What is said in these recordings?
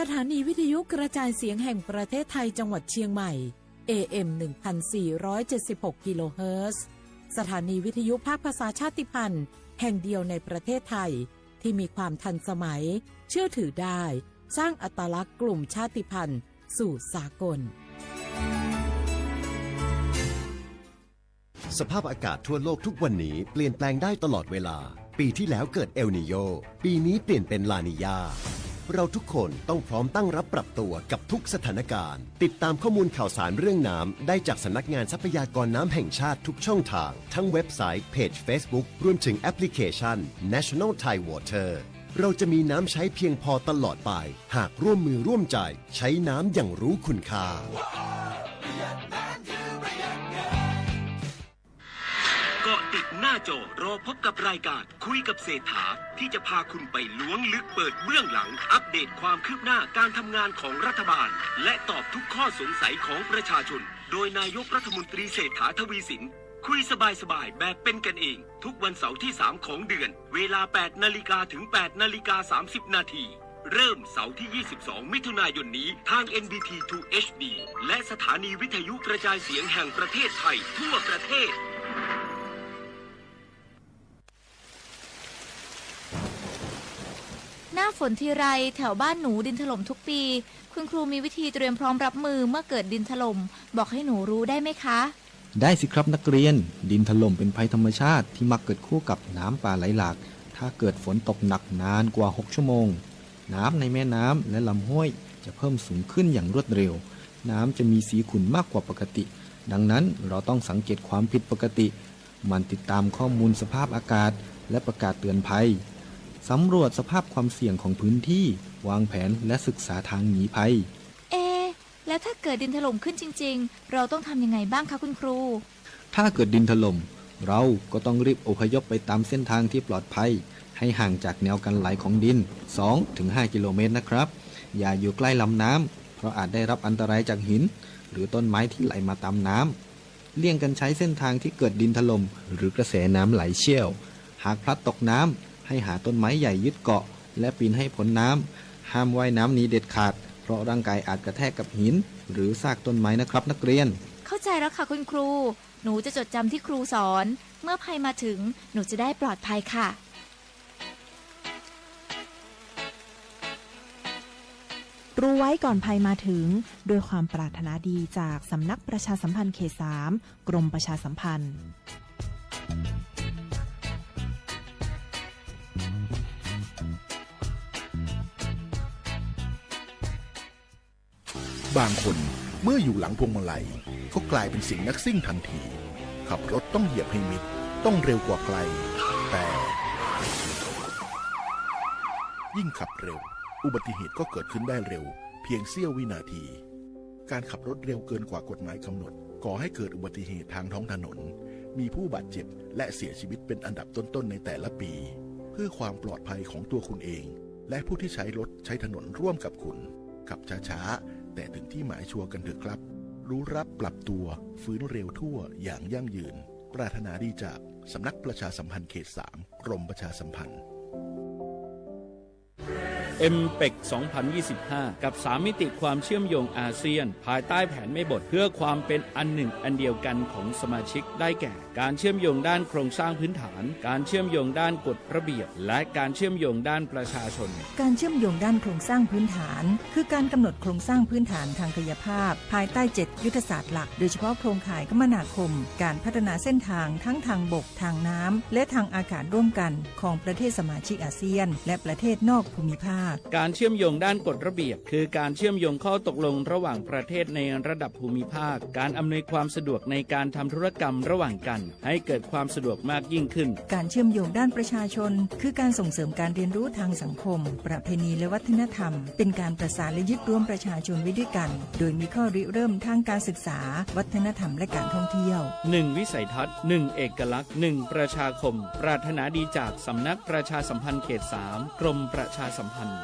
สถานีวิทยุกระจายเสียงแห่งประเทศไทยจังหวัดเชียงใหม่ เอ เอ็ม หนึ่งพันสี่ร้อยเจ็ดสิบหก กิโลเฮิรตซ์ สถานีวิทยุภาคภาษาชาติพันธุ์แห่งเดียวในประเทศไทย ที่มีความทันสมัย เชื่อถือได้ สร้างอัตลักษณ์กลุ่มชาติพันธุ์สู่สากล สภาพอากาศทั่วโลกทุกวันนี้เปลี่ยนแปลงได้ตลอดเวลา ปีที่แล้วเกิดเอลนีโญ ปีนี้เปลี่ยนเป็นลานีญา เราทุกคนต้องพร้อมตั้งรับปรับตัวกับทุกสถานการณ์ ติดตามข้อมูลข่าวสารเรื่องน้ำได้จากสำนักงานทรัพยากรน้ำแห่งชาติทุกช่องทาง ทั้งเว็บไซต์ เพจ เฟซบุ๊ก รวมถึงแอปพลิเคชัน National Thai Water เราจะมีน้ำใช้เพียงพอตลอดไป หากร่วมมือร่วมใจใช้น้ำอย่างรู้คุณค่า เกาะติดหน้าจอ รอพบกับรายการคุยกับเศรษฐา ที่จะพาคุณไปล้วงลึกเปิดเบื้องหลัง อัปเดตความคืบหน้าการทำงานของรัฐบาล และตอบทุกข้อสงสัยของประชาชน โดยนายกรัฐมนตรีเศรษฐาทวีสิน คุยสบายๆ แบบเป็นกันเอง ทุกวันเสาร์ที่ สาม ของเดือน เวลา แปด นาฬิกาถึง แปด นาฬิกา สามสิบ นาที เริ่มเสาร์ที่ ยี่สิบสอง มิถุนายนนี้ ทาง เอ็น บี ที ทู เอช ดี และสถานีวิทยุกระจายเสียงแห่งประเทศไทยทั่วประเทศ หน้าฝนทีไร แถวบ้านหนูดินถล่มทุกปี คุณครูมีวิธีเตรียมพร้อมรับมือเมื่อเกิดดินถล่ม บอกให้หนูรู้ได้ไหมคะ ได้สิครับนักเรียน ดินถล่มเป็นภัยธรรมชาติที่มักเกิดคู่กับน้ำป่าไหลหลาก ถ้าเกิดฝนตกหนักนานกว่า หก ชั่วโมง น้ำในแม่น้ำและลำห้วยจะเพิ่มสูงขึ้นอย่างรวดเร็ว น้ำจะมีสีขุ่นมากกว่าปกติ ดังนั้นเราต้องสังเกตความผิดปกติ หมั่นติดตามข้อมูลสภาพอากาศ และประกาศเตือนภัย สำรวจสภาพความเสี่ยงของพื้นที่ วางแผนและศึกษาทางหนีภัย เอ๊ะ แล้วถ้าเกิดดินถล่มขึ้นจริงๆ เราต้องทำยังไงบ้างคะคุณครู ถ้าเกิดดินถล่ม เราก็ต้องรีบอพยพไปตามเส้นทางที่ปลอดภัย ให้ห่างจากแนวกันไหลของดิน สองถึงห้า กิโลเมตรนะครับ อย่าอยู่ใกล้ลำน้ำ เพราะอาจได้รับอันตรายจากหิน หรือต้นไม้ที่ไหลมาตามน้ำ เลี่ยงการใช้เส้นทางที่เกิดดินถล่ม หรือกระแสน้ำไหลเชี่ยว หากพลัดตกน้ำ ให้หาต้นไม้ใหญ่ยึดเกาะ และปีนให้พ้นน้ำ ห้ามว่ายน้ำหนีเด็ดขาด เพราะร่างกายอาจกระแทกกับหิน หรือซากต้นไม้นะครับนักเรียน เข้าใจแล้วค่ะคุณครู หนูจะจดจำที่ครูสอน เมื่อภัยมาถึง หนูจะได้ปลอดภัยค่ะ รู้ไว้ก่อนภัยมาถึง ด้วยความปรารถนาดีจากสำนักประชาสัมพันธ์เขตสาม กรมประชาสัมพันธ์ บางคนเมื่ออยู่หลังพวงมาลัย ก็กลายเป็นเสียงนักซิ่งทันที ขับรถต้องเหยียบให้มิด ต้องเร็วกว่าใคร แต่ ยิ่งขับเร็ว อุบัติเหตุก็เกิดขึ้นได้เร็ว เพียงเสี้ยววินาที การขับรถเร็วเกินกว่ากฎหมายกำหนด ก่อให้เกิดอุบัติเหตุทางท้องถนน มีผู้บาดเจ็บ และเสียชีวิตเป็นอันดับต้นๆ ในแต่ละปี เพื่อความปลอดภัยของตัวคุณเอง และผู้ที่ใช้รถใช้ถนนร่วมกับคุณ ขับช้าๆ แต่ถึงที่หมายชัวร์กันเถอะครับ รู้รับปรับตัว ฟื้นเร็วทั่วอย่างยั่งยืน ปรารถนาดีจากสำนักประชาสัมพันธ์เขตสาม กรมประชาสัมพันธ์ เอ็มเปก สองพันยี่สิบห้า กับ สาม มิติความเชื่อมโยงอาเซียน ภายใต้แผนแม่บทเพื่อความเป็นอันหนึ่งอันเดียวกันของสมาชิกได้แก่ การเชื่อมโยงด้านโครงสร้างพื้นฐาน การเชื่อมโยงด้านกฎระเบียบ และการเชื่อมโยงด้านประชาชน การเชื่อมโยงด้านโครงสร้างพื้นฐาน คือการกำหนดโครงสร้างพื้นฐานทางกายภาพ ภายใต้ เจ็ด ยุทธศาสตร์หลัก โดยเฉพาะโครงข่ายคมนาคม การพัฒนาเส้นทางทั้งทางบก ทางน้ำ และทางอากาศร่วมกันของประเทศสมาชิกอาเซียน และประเทศนอกภูมิภาค การเชื่อมโยงด้านกฎระเบียบ คือการเชื่อมโยงข้อตกลงระหว่างประเทศในระดับภูมิภาค การอำนวยความสะดวกในการทำธุรกรรมระหว่างกัน ให้เกิดความสะดวกมากยิ่งขึ้น การเชื่อมโยงด้านประชาชน คือการส่งเสริมการเรียนรู้ทางสังคม ประเพณีและวัฒนธรรม เป็นการประสานและยึดร่วมประชาชนไว้ด้วยกัน โดยมีข้อริเริ่มทางการศึกษา วัฒนธรรมและการท่องเที่ยว หนึ่ง วิสัยทัศน์ หนึ่ง เอกลักษณ์ หนึ่ง ประชาคม ปรารถนาดีจากสำนักประชาสัมพันธ์เขตสาม กรมประชาสัมพันธ์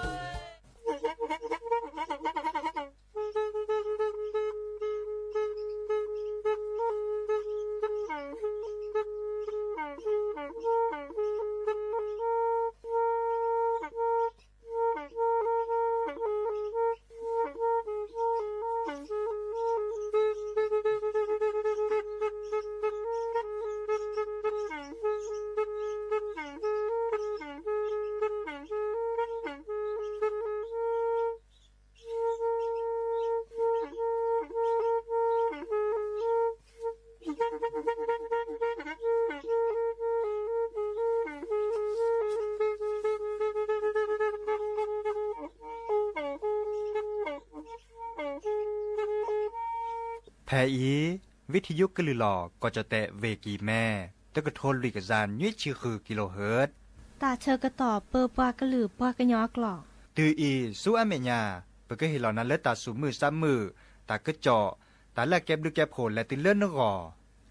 ဖဲအံၤ ဝံထံယိကလုာ်လီၤ ကီၢ်ကၠီၣ်တဲၣ် ဝ့ၢ်ကံၢ်မဲ တကထိလွံၢ်ကယၤနွံဆံဃု kilohertz တၢ်ဆၢကတီၢ်ပၢပှၤကလုာ်ပှၤကညီအကျိာ် တုၤအံၤဆူအမဲာ်ညါ ပကဟ့ၣ်လီၤနၤလၢတၢ်သူၣ်မုာ်သးမုာ် တၢ်ကစီၣ် တၢ်လၢအကဲဘျုးကဲဖှိၣ်လဲၤတုၤလၢနဂီၢ်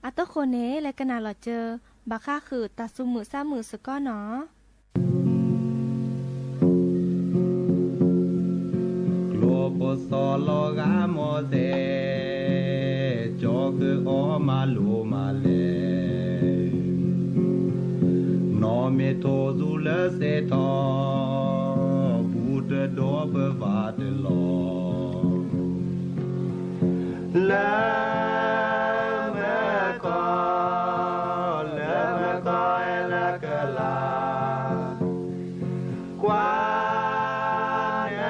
အတဃိန့ၣ် လဲၤကနၣ်လီၤစၢၤ ဘၣ်ဃးဃုာ်တၢ်သူၣ်မုာ်သးမုာ်စ့ၢ်ကီးနီၤ. ကျိဖိစီၤလီၤဂာ်မီၢ်သဲး, ကၠီဃုအီၤမၤလိမၤလဲၣ်, နီၢ်မ့ၢ်ထိၣ်သူလၢစဲးထီၣ်, ဘူးတဒိးပဘၣ်တလီၤ လၢမုၢ်ခီ, လၢမုၢ်ခီအဲၣ်လၢကလၤ, ကွၢ်န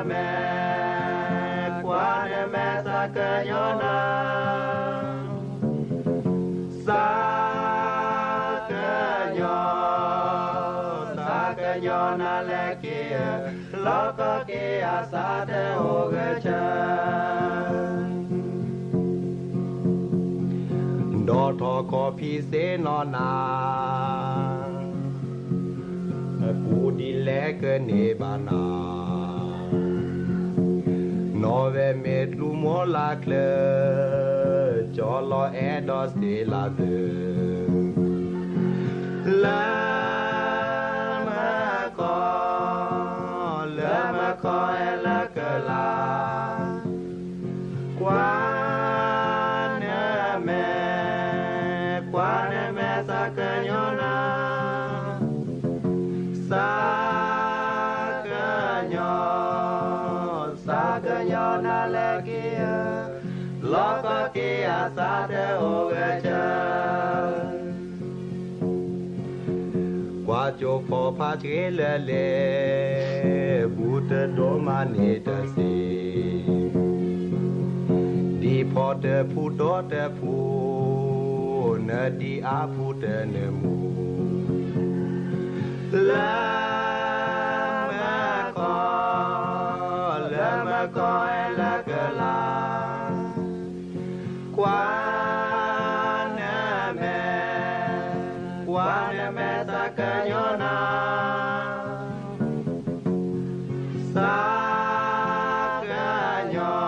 မဲာ်, ကွၢ်နမဲာ်သးကညီၤနၤ, သးကညီၤ, သးကညီၤနၤလၢက့ၤဧၢ, လီၢ်ကီၢ်က့ၤအသးတအိၣ်ဂဲၤဆၢ ဒီးထီၣ်ခီၣ်ဖံးစ့နီၢ်နၤ, ကူဒ်လဲၣ်ကန့ၢ်ဘၣ်နၤ, နီၢ်ဝဲမ့ၢ်ကျူမိၢ်လၢ်ချၢ, ကၠီလီၤအဲၣ်ဒိးစ့လၢ်ဘၢ လၢမုၢ်ခီ, လၢမုၢ်ခီအဲၣ်လၢကလၤ, ကွၢ်နမဲာ်, ကွၢ်နမဲာ်သးကညီၤနၤ, သးကညီၤ, သးကညီၤနၤလၢက့ၤဧၢ, လီၢ်ကီၢ်က့ၤအသးတအိၣ်ဂဲၤဆၢ ကွၢ်ကၠိဖီဖးဆှ့လၢလဲၣ်, ဘူးတဒိးမၤန့ၢ်တသ့, ဒ်ဖီတဖူဒီတဖူ, နဒ်အါဖူတနၢမူ, လၢမုၢ်ခီ, လၢမုၢ်ခီအဲၣ်လၢကလၤ ကွၢ်နမဲာ်, ကွၢ်နမဲာ်သးကညီၤနၤ, သးကညီၤ,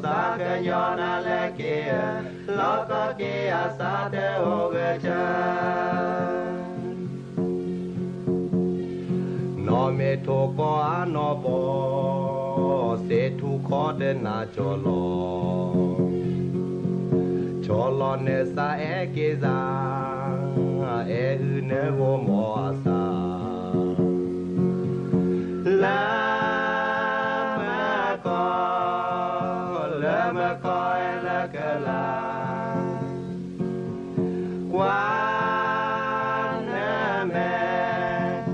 သးကညီၤနၤလၢက့ၤဧၢ, လီၢ်ကီၢ်က့ၤအသးတအိၣ်ဂဲၤဆၢ နီၢ်မ့ၢ်ထိၣ်ကီၤအါနီၢ်ဘီ, စ့ထူခီတနၢ်ကၠီလီၤ, ကၠီလီၤနသးအဲၣ်က့ၤသး, အဲၣ်အုၣ်နဂီၢ်မီၢ်အသး, လၢမုၢ်ခီ, လၢမုၢ်ခီအဲၣ်လၢကလၤ ကွၢ်နမဲာ်,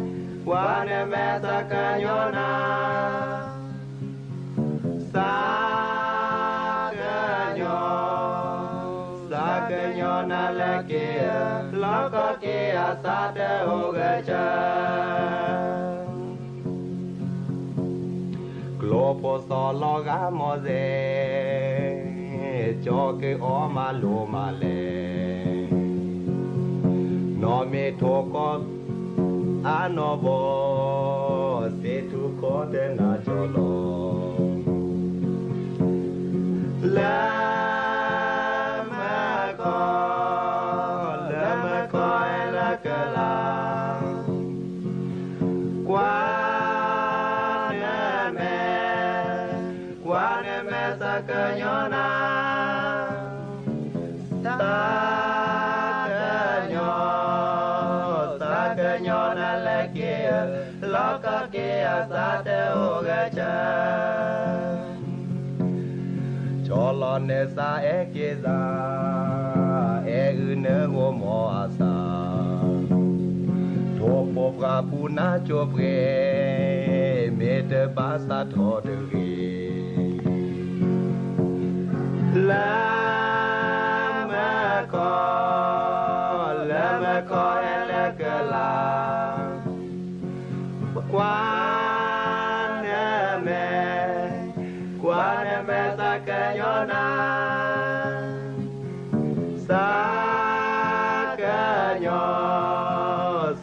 ကွၢ်နမဲာ်သးကညီၤနၤ, သးကညီၤ, သးကညီၤနၤလၢက့ၤဧၢ, လီၢ်ကီၢ်က့ၤအသးတအိၣ်ဂဲၤဆၢ ကျိဖိစီၤလီၤဂာ်မီၢ်သဲး, ကၠီကအီၣ်မၤလိမၤလဲၣ်, နီၢ်မ့ၢ်ထိၣ်ကီၤအါနီၢ်ဘီ, စ့ထူခီတနၢ်ကၠီလီၤ လၢမုၢ်ခီ, လၢမုၢ်ခီအဲၣ်လၢကလၤ, ကွၢ်နမဲာ်, ကွၢ်နမဲာ်သးကညီၤနၤ, သးကညီၤ, သးကညီၤနၤလၢက့ၤဧၢ, လီၢ်ကီၢ်က့ၤအသးတအိၣ်ဂဲၤဆၢ ကၠီလီၤနသးအဲၣ်က့ၤသး, အဲၣ်အုၣ်နဂီၢ်မီၢ်အသး, ထိၣ်ဖိပှၢ်ပူၤနါကၠိပြဲ, မ့ၢ်တဘၣ်သးထီၣ်တဂ့ၤ, လၢမုၢ်ခီ, လၢမုၢ်ခီအဲၣ်လၢကလၤ ကွၢ်နမဲာ်, ကွၢ်နမဲာ်သးက ကညီနၤ, စးကညီ,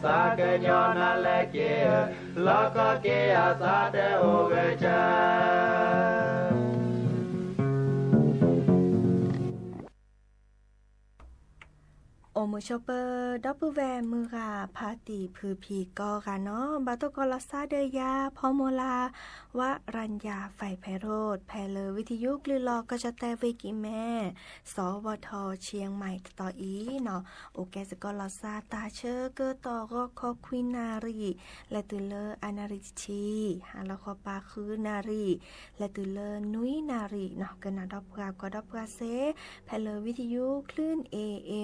စးကညီနၤလၢက့ၤဧၢ, လီၢ်ကီၢ်က့ၤအသးတအိၣ်ဂဲၤဆၢ. အိၣ်မုာ်ဆိးပၢၤ ဒီပုၢ်ဝဲၢ်မုၢ်ဂၤ ဖါတံၢ်ဖုဖံကိးဂၤနီၣ်, ဘၣ်သကိးလီၤသးဒီးယၤ ဖီမိၢ်လါ ဝရံယၤ ဖဲဖဲရိၣ် ဖဲလၢဝံသယုကလုာ်လီၤကီၢ်ကၠီၣ်တဲၣ်ဝ့ၢ်ကံၢ်မဲ စီၤဝီၤထီၣ်ဆံမံၤတတီၤအံၤနီၣ်, အိၣ်ကဲသကိးလီၤသးတၢ်ဆၢကတီၢ်ဂီၤခီခွံနၣ်ရံၣ် လဲၤတုၤလၢအနၣ်ရံၣ်တဆံ, ဟါလီၤခီပၤဃုနၣ်ရံၣ် လဲၤတုၤလၢနွံနၣ်ရံၣ်နီၣ်, ကနၣ်ဒီပုၢ်ဝဲၢ်ကိးဒီပုၢ်ဝဲၢ်စ့ၢ် ဖဲလၢဝံသယုကလုာ် A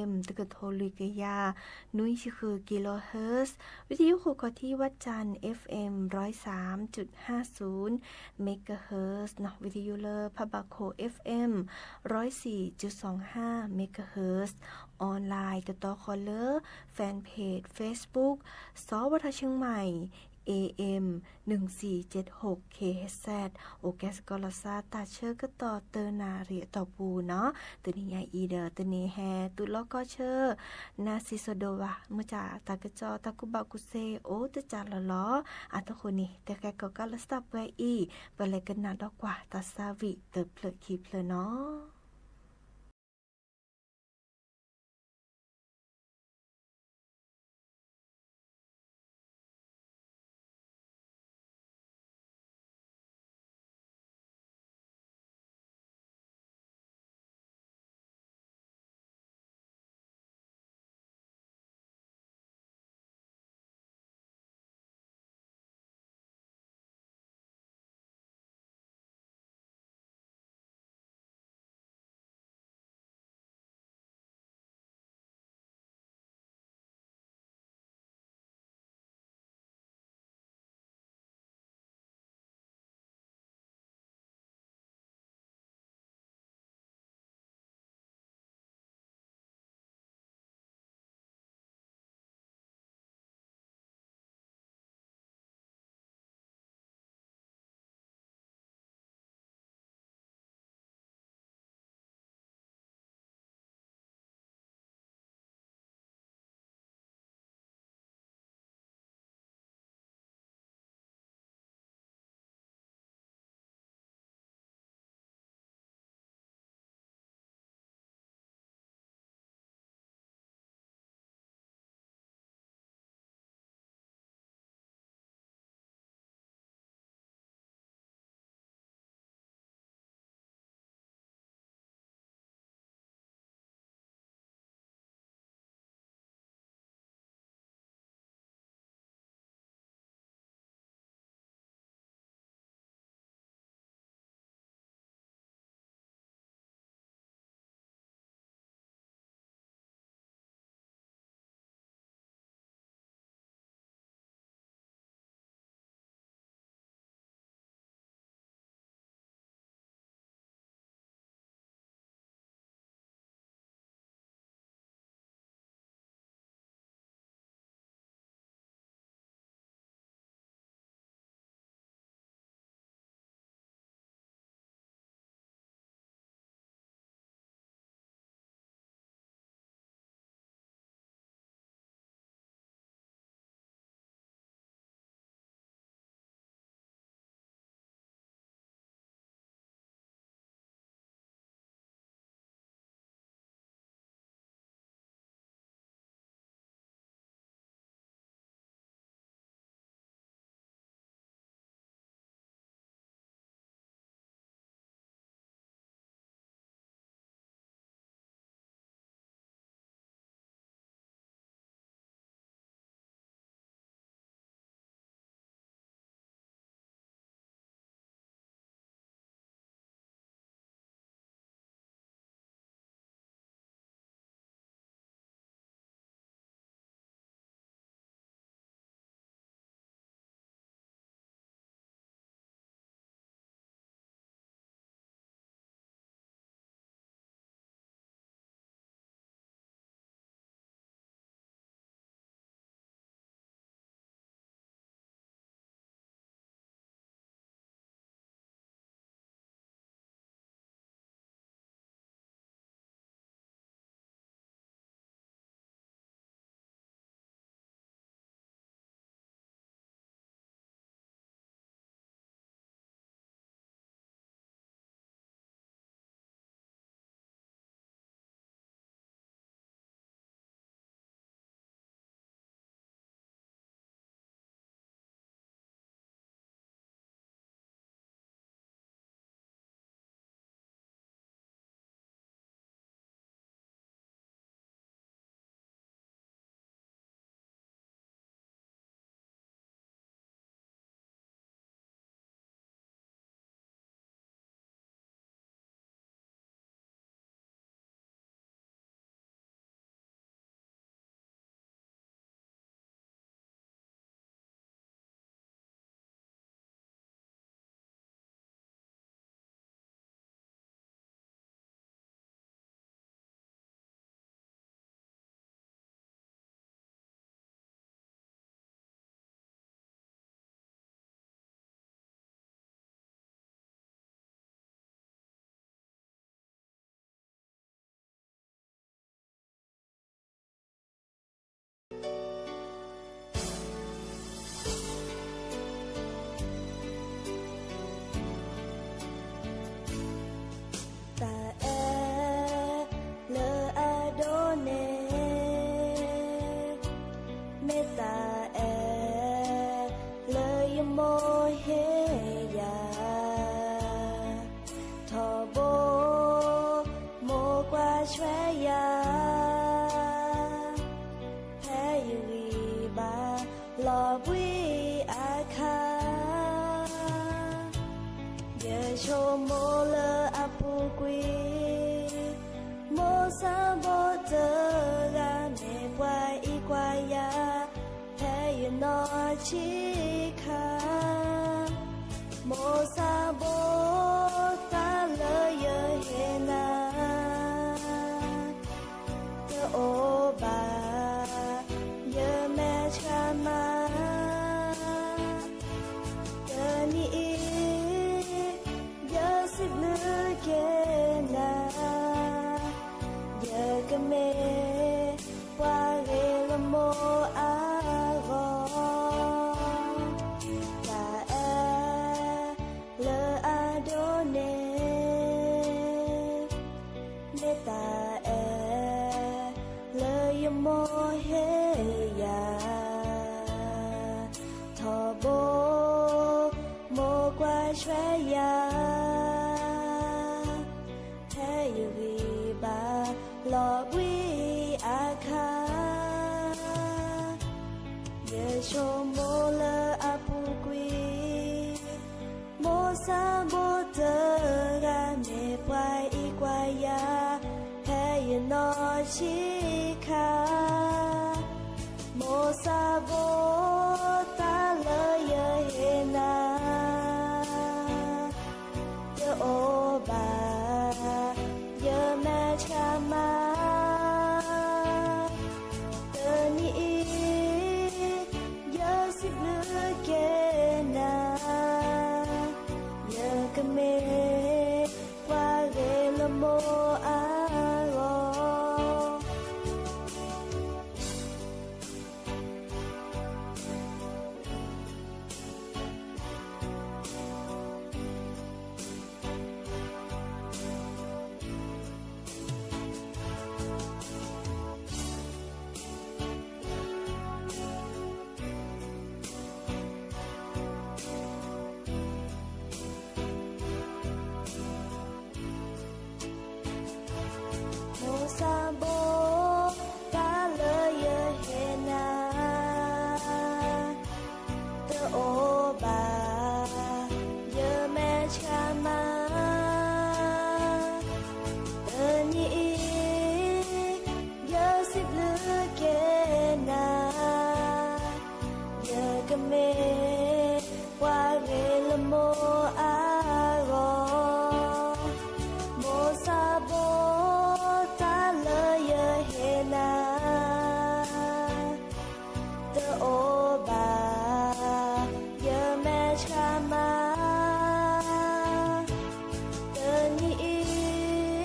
M တကထိလွံၢ်ကယၤ နွံဆံဃု kilohertz, ဝံသယုဃုာ်ခီၣ်ထံးဝးတၢၣ် F M ร้อยสามจุดห้าศูนย์ megahertz နီၣ်, ဝံသယုလၢဖးဘၣ်ခိၣ် F M ร้อยสี่จุดสองห้า megahertz, online တတီၤဃီလၢ fanpage Facebook စီၤဝီၤထီၣ်ဆံမံၤ A M หนึ่งสี่เจ็ดหก K H Z, အိၣ်ကဲသကိးလီၤသးတၢ်ဆၢကတီၢ်တနၣ်ရံၣ်အတီၢ်ပူၤနီၣ်, တနံၤညါအံၤဒီး တနံၤဟဲသုးလီၢ်ကီၢ်ဆၢ နါစံးစိၤဒိၣ်ဝါ, မ့ၢ်တၢ်တၢ်ကစီၣ်တၢ်ကူၣ်ဘၣ်ကူၣ်သ့အိၣ်တစဲးလီၤလီၤ, အါတဃိန့ၣ် တဃဲကီးကးလၢသးပှဲၤအံၤ, ပလဲၤကနၣ်ဒီးကွၢ်တၢ်သးဝံၣ်တဖျၢၣ်ခံဖျၢၣ်နီၣ်. ဆံးခါ, မိၢ်ဆၣ်ဘိ တၢ်လၢယဟ့ၣ်နၤ တအိၣ်ဘၣ် ယမဲာ်ဆှးမး, တနံၤအံၤ ယစံးဘျုးက့ၤနၤ, ယကမ့ၢ်ပှၤဂ့ၢ်လၢမိၢ်အဂီၢ်, တၢ်အဲၣ်လၢအဒိၣ်န့ၣ် မ့ၢ်တၢ်အဲၣ် လၢယမိၢ်ဟ့ၣ်ယၤ, ထီဘိ မိၢ်ကွၢ်ထွဲယၤ, ဖဲယဂံၢ်ဘါလီၤဝံၤအခါ, ယဆိကမိၣ်လၢအပူၤကွံာ် မိၢ်ဆၣ်ဘိတဂၤ မ့ၢ်ပှၤအံးကွၢ်ယၤ ဖဲယနီၢ်ဆံးခါ, မိၢ်ဆၣ်ဘိ တၢ်လၢယဟ့ၣ်နၤ တအိၣ်ဘၣ် ယမဲာ်ဆှးမး, တနံၤအံၤ ယစံးဘျုးက့ၤနၤ, ယကမ့ၢ်ပှၤဂ့ၢ်လၢမိၢ်အဂီၢ်. မိၢ်ဆၣ်ဘိ တၢ်လၢယဟ့ၣ်နၤ တအိၣ်ဘၣ် ယမဲာ်ဆှးမး, တနံၤအံၤ ယစံးဘျုးက့ၤနၤ, ယကမ့ၢ်ပှၤဂ့ၢ်လၢမိၢ်အဂီၢ်, မိၢ်ဆၣ်ဘိ တၢ်လၢယဟ့ၣ်နၤ တအိၣ်ဘၣ် ယမဲာ်ဆှးမး, တနံၤအံၤ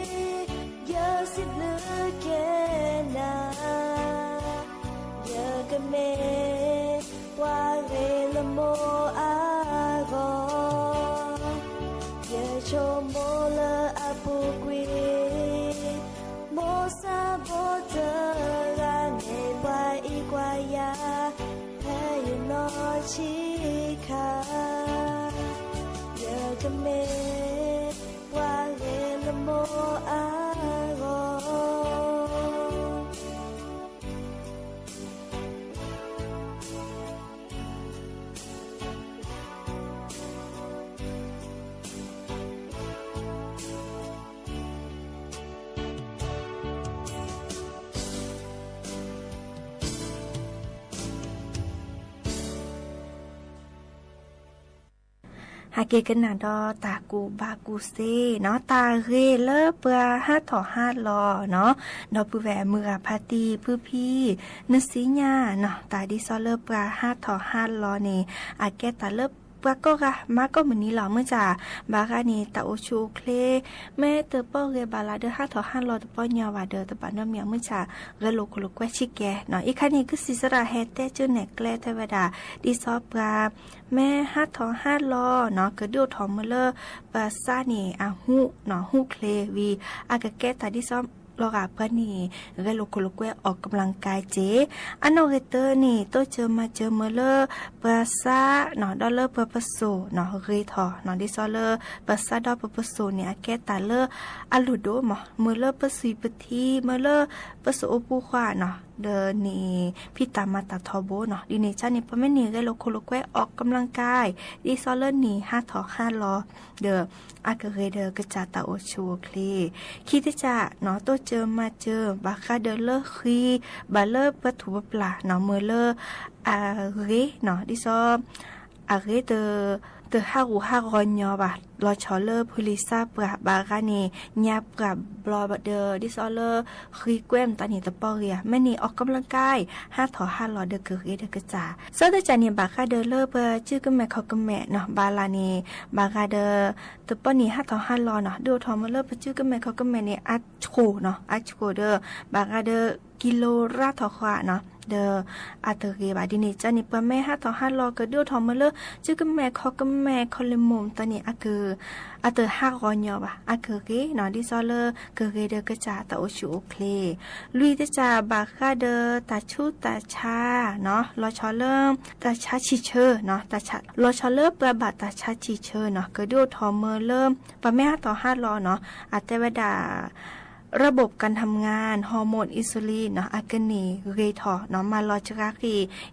ယစံးဘျုးက့ၤနၤ, ယကမ့ၢ်ပှၤဂ့ၢ်လၢမိၢ်အဂီၢ်, ယဆိကမိၣ်လၢအပူၤကွံာ် မိၢ်ဆၣ်ဘိတဂၤ မ့ၢ်ပှၤအံးကွၢ်ယၤ ဖဲယနီၢ်ဆံးခါ, ယကမ့ၢ်ပှၤဂ့ၢ်လၢမိၢ်အဂီၢ်. ဟဲက့ၤကနၣ်ဒီးတၢ်ကူၣ်ဘၣ်ကူၣ်သ့နီၤ, တၢ်ဂ့ၢ်လၢပှၤဟးထီၣ်ဟးလီၤနီၤ, ဒီပုၢ်ဝဲၢ်မုၢ်ဂၤဖါတံၢ်ဖုဖံ နသ့ၣ်ညါနီၤ, တၢ်ဒ်သိးလၢပှၤဟးထီၣ်ဟးလီၤန့ၣ် အကဲတၢ်လၢပှၤကိးဂၤမၤကိးမုၢ်နံၤလီၤ. မုၢ်ဆၣ် ဘၣ်ဂၤန့ၣ် တၢ်အိၣ်ဆူၣ်အိၣ်ချ့ မ့ၢ်တပီၢ်ဂ့ၤဘၣ်လၢဒၢးဟးထီၣ်ဟးလီၤတပီၢ်ညီဘၣ်ဒီး တဘၣ်နီတမံၤ မုၢ်ဆၣ် ဂဲၤလိာ်ခိၣ်လိာ်ကွဲဆံးကဲနီၤ. အံၤခါန့ၣ် ကစံးစရၣ်ဟဲတဲကၠိနဲၣ်ကျဲထဲဝဲဒၣ် ဒ်သိးပှၤ မ့ၢ်ဟးထီၣ်ဟးလီၤနီၤ ကဒုးအိၣ်ထီၣ်မ့ၢ်လၢ ပှၤဆါန့ၣ် အဟူးနီၤ ဟူးချ့ဝံၤ အကကဲတၢ်ဒ်သိးလီၤဂာ်ပှၤန့ၣ် ဂဲၤလိာ်ခိၣ်လိာ်ကွဲ ออกกำลังกาย က့ၤ အနီၢ်ဂ့ၤတၢ်န့ၣ် တိစၢၤမၤစၢၤမ့ၢ်လၢ ပှၤဆါနီၤ ဒီးလၢပှၤပစိာ်နီၤ ဂ့ၤထီၣ်နီၤ ဒ်သိးလၢ ပှၤဆါဒီးပှၤပစိာ်န့ၣ် အကဲတၢ်လၢအလိၣ်ဒိၣ်မး မ့ၢ်လၢပသွံၣ်ပထံ မ့ၢ်လၢပစိာ်အိၣ်ပူၤဃီနီၤ ဒီးန့ၣ် ဖံးတၢ်မၤတၢ်ထီဘိနီၤ. ဒ်န့ၣ်ကါန့ၣ် ပမ့ၢ်န့ၢ်ဂဲၤလိာ်ခိၣ်လိာ်ကွဲ အီၣ်ကဘျံးကါ ဒ်သိးလၢန့ၢ်ဟးထီၣ်ဟးလီၤ ဒီး အကဂ့ၤဒီးကစၢ်တၢ်အိၣ်ဆူၣ်အိၣ်ချ့. ခံတကၢ်နီၤ တိစၢၤမၤစၢၤ ဘၣ်ဃးဒီးလၢဃံ ဘၣ်လၢပှၤထူၣ်ပပျၢ်နီၤ မ့ၢ်လၢ အဂ့ၤနီၤ ဒ်သိး အဂ့ၤ တဟးဂူာ်ဟးဂီၤညီဘၣ်, လီၤဆီလၢဖုလံၤစါပှၢ်ဘၣ်ဂၤန့ၣ် ညါပှၢ်ဘျီဒီး ဒ်သိးလၢ ဃံကွဲမတၤန့ၣ် တပီဂ့ၤဧါ, မ့ၢ်န့ၢ်အီၣ်ကဘျံးကါ ဟးထီၣ်ဟးလီၤဒီးကဂ့ၤဒီးကစၢ်. သၢတကၢ်န့ၣ် ဘၣ်ဃးဒီးလၢပှၤစုကမဲာ်ခီၣ်ကမဲာ်နီၤ ဘၣ်လၢန့ၣ် ဘၣ်ဃးဒီး တပီန့ၣ်ဟးထီၣ်ဟးလီၤနီၤ ဒုးအိၣ်ထီၣ်မ့ၢ်လၢပှၤစုကမဲာ်ခီၣ်ကမဲာ်န့ၣ် အဆှိၣ်နီၤ အဆှိၣ်ဒီး ဘၣ်ဃးဒီး ကံလိရါထီၣ်ဃီနီၤ ဒီး အတဂ့ၤဘၣ်. ဒ်န့ၣ်ကါန့ၣ် ပှၤမ့ၢ်ဟးထီၣ်ဟးလီၤ ကဒုးအိၣ်ထီၣ်မ့ၢ်လၢ စုကမဲာ်ခီၣ်ကမဲာ် ခီၣ်လ့ၣ်မိၢ်မတၤန့ၣ် အက အတဟးဂီၤညီဘၣ် အကဂ့ၤနီၤ ဒ်သိးလၢ ကဂ့ၤဒီးကစၢ်တၢ်အိၣ်ဆူၣ်အိၣ်ချ့. လွံၢ်တကၢ် ဘၣ်ဃးဒီးတၢ်ဆူးတၢ်ဆါနီၤ လီၤဆီလၢ တၢ်ဆါဆံၣ်ဆၢနီၤ လီၤဆီလၢပှၤဘၣ်တၢ်ဆါဆံၣ်ဆၢနီၤ ကဒုးအိၣ်ထီၣ်မ့ၢ်လၢ ပှၤမ့ၢ်ဟးထီၣ်ဟးလီၤနီၤ အတဲဝဲဒၣ် ระบบการทำงาน ฮอร์โมน อินซูลินနီၤ အကန့ၢ်ဂ့ၤထီၣ်နီၤ မၤလီၤစှၤဃံ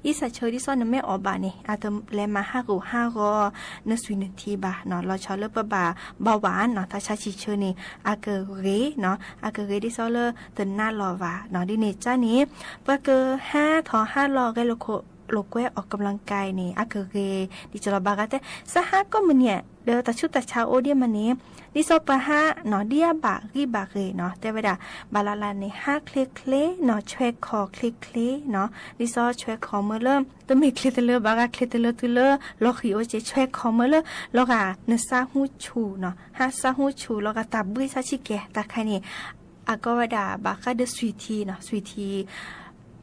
အံသၣ်ဆၢ ဒ်သိးနမ့ၢ်အီၣ်ဘၣ်န့ၣ် အတလဲၤမၤဟးဂူာ်ဟးဂီၤ နသွံၣ်နထံဘၣ်နီၤ လီၤဆီလၢပဘၣ် เบาหวานနီၤ တၢ်ဆါဆံၣ်ဆၢန့ၣ် အကဂ့ၤနီၤ အကဂ့ၤဒ်သိးလၢတနါလီၤဘၣ်နီၤ ဒ်န့ၣ်ကါန့ၣ် ပှၤကဟးထီၣ်ဟးလီၤဂဲၤလိာ်ခိၣ်လိာ်ကွဲ ออกกำลังกายန့ၣ် အကဂ့ၤ ဒ်သိးလီၤ ဘၣ်ဃးတဲ စးဟးကိးမုၢ်နံၤ ဒီးတၢ်ဆူးတၢ်ဆါအိၣ်ဒ်မးန့ၣ် ဒ်သိးပှၤဟးနီၤ ဒ်အဘၣ်ဂံၢ်ဘၣ်ဂ့ၤနီၤ တဲဝဲဒၣ် ဘၣ်လၢ်လၢ်န့ၣ် ဟးချ့ချ့နီၤ ဆွဲခေါ်ချ့ချ့နီၤ ဒ်သိးဆွဲခေါ်မ့ၢ်လၢ တမ့ၢ်ချ့တလၢ ဘၣ်ဂၤချ့တလၢတုၤလၢ လီၤဃံၤအိၣ်က့ၤ ဆွဲခေါ်မ့ၢ်လၢ လီၤဂာ်နစးဟူဆူၣ်နီၤ ဟးစးဟူဆူၣ် လီၤဂာ်တၢ်ဘှံးဆါဆံးကဲၤ တၢ်ခါန့ၣ် အကီဝဲဒၣ် ဘၣ်ဃးဒီးသွံၣ်ထံနီၤ သွံၣ်ထံ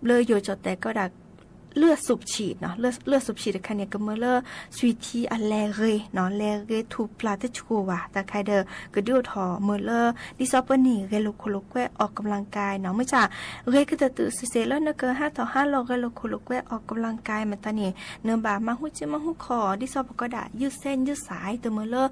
လၢယိၤကၠီၣ်တဲာ်ကီဝဲဒၣ် လၢအစူးဆံးနီၤ လၢအစူးဆံးတခါန့ၣ် ကမ့ၢ်လၢ သွံၣ်ထံအလဲၤဂ့ၤနီၤ လဲၤဂ့ၤထူၣ်ပျၢ်တဆှိၤဘၣ် တၢ်ခါဒီး ကဒုးအိၣ်ထီၣ်မ့ၢ်လၢ ဒ်သိးပန့ၢ်ဂဲၤလိာ်ခိၣ်လိာ်ကွဲ ออกกำลังกายနီၤ မုၢ်ဆၣ် ဂ့ၤကတၢၢ်တုၤစ့ၢ်စ့ၢ်လၢနကဟးထီၣ်ဟးလီၤဂဲၤလိာ်ခိၣ်လိာ်ကွဲ ออกกำลังกายမတၤန့ၣ် နဘၣ်မၤဟူစုမၤဟူခီၣ် ဒ်သိးပကီဒၣ် ယုၢ်စဲယုၢ်စဲ တမ့ၢ်လၢ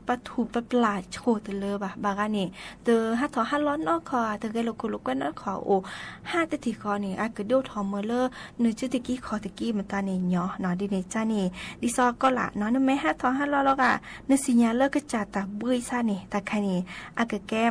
ပထူၣ်ပပျၢ်ဆှိၤတလၢဘၣ် ဘၣ်ဂၤန့ၣ် တဟးထီၣ်ဟးလီၤနီတခီၣ် တဂဲၤလိာ်ခိၣ်လိာ်ကွဲနီတခီၣ်အိၣ် ဟးတထံၣ်ဃီန့ၣ် အကဒုးအိၣ်ထီၣ်မ့ၢ်လၢ နစုတကံခီၣ်တကံမတၤန့ၣ်ညီနီၤ ဒ်န့ၣ်ကါန့ၣ် ဒ်သိးကီလၢ်နီၤ နမ့ၢ်ဟးထီၣ်ဟးလီၤလီၤဂာ် နသ့ၣ်ညါလၢကစၢ်တၢ်ဘှံးဆါန့ၣ် တၢ်ခါန့ၣ် အကကဲ